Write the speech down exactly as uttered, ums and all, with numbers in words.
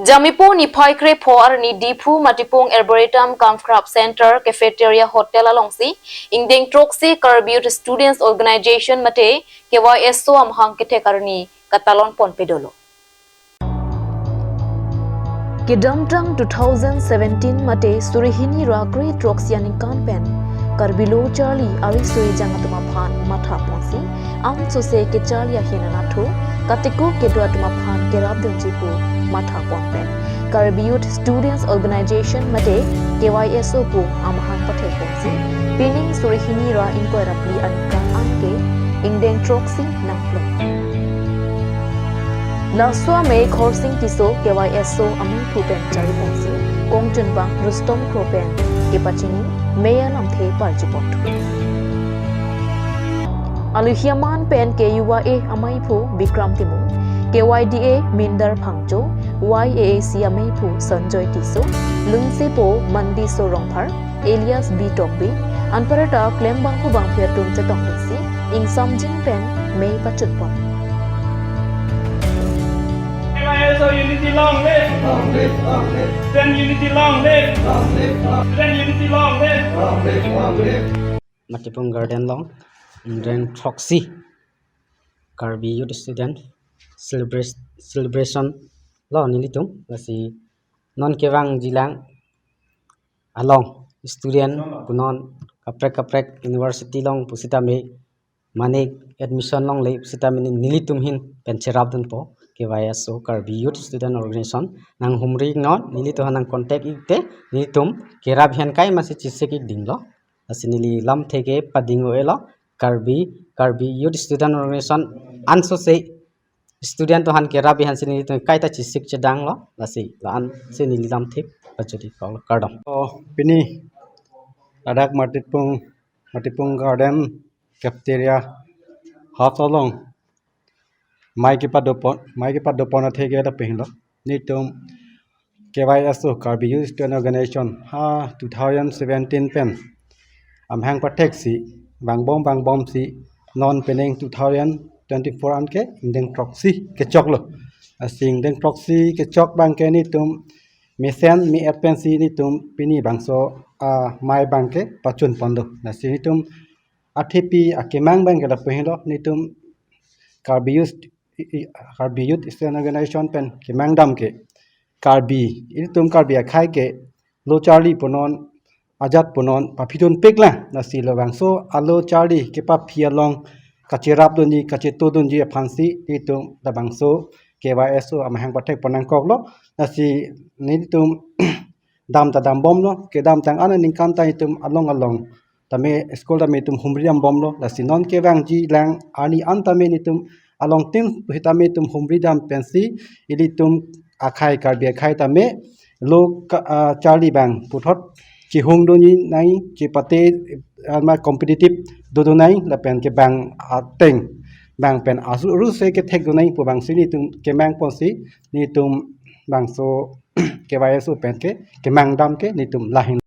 Jamipo niphai krepho arni Diphu Matipung Arboretum cum Craft Center Cafeteria Hotel alongsi ingdeng throksi Karbi Youth Students Organization mate K Y S O amahang kethek arni katalon ponpe dolo. Kedamtang two thousand seventeen mate suri hini ra kre throksi aningkan pen Karbi lo charli ari suri jang atum aphan matha ponsi, ansose kecharli ahin anatthu kateko kedo atum aphan kerap dunji pu matha pon pen Karbi Youth Students Organization mate K Y S O pu amahang pathek ponsi, pining suri hini ra ingkoi ra phli aningkan anke ingdeng throksi nangplong. Laso amei Khorsing Tisso K Y S O amei phu pen chari ponsi, kongchunbang Rustom Kro pen kepachini mei alamthe parjupon. Aluhi aman pen ke U Y A amei phu Bikram Timung, K Y D A Mindar Phangcho, Y A A C amei phu Sanjoy Tisso, lungsepo Mandiso Rongphar, alias B Tokbi, anparta klembangpo bangpher atum chetong dunsi, ingsamjin pen mei pachun pon. K Y S O unity long live! Long live, long live! Student unity long live! Long live, long live! Student unity long live! Long live, long live! Matipung Garden along, ingdeng throksi Karbi Youth Student celebra-, celebration lo nelitum, lasi non kevangjilang along student punon kaprek kaprek university along pusitame mane admission longle pusitame nelitum ahin pen cherap dunpo K Y S O Karbi Youth Student Organization nanghumri non nelitum aphan nang contact ik te nelitum kerap hen kai masi chesik ik dinglo. Lasi neli lamthe ke pading-o-elo Karbi, Karbi Youth Student Organization ansose student atum aphan kerap aphansi nelitum kaita chesik chedang lo, lasi la-ansi neli lamthe pajut ik kok lo, kardom. Oh, pini ladak Matipung, Matipung Garden Cafeteria House along mei kepadopon, mei kepadopon athe ke ta pehinglo. Nelitum K Y S O Karbi Youth Student Organization ha two thousand seventeen pen amahang patheksi vangbom vangbomsi non pining two thousand twenty-four anke ingdeng throksi kechoklo. Lasi ingdeng throksi kechok abangke nelitum mesen me-et pensi nelitum pini bangso amei abangke pachun pon do. Lasi nelitum athepi akemang abangke lapu henlo, nelitum Karbi Youth, i-, i-, Karbi Youth Student Organization pen kemang dam ke Karbi, ilitum Karbi akhei ke lo charli punon, ajat punon paphi dunpik lang. Lasi labangso alo charli kepaphi along kacherap dunji, kacheto dunji aphansi ilitum labangso K Y S O amahang pathek pon nangkok lo. Lasi nelitum dam ta dambomlo, kedamtang an aningkan ta itum along along tame school tame itum humri dambomlo, lasi non kevangjilang arni an tame nelitum along tin pusitame itum humri dam pensi ilitum akhei Karbi akhei tame lo ka-, ah, charli abang puthot chehung dunji nai, chepate, ah, ma competitive dodun nai lapen ke bang ateng bang pen asu ru se kethek dun nai pu abangsi nelitum kemang ponsi nelitum bangso K Y S O pen ke kemang dam ke nelitum lahin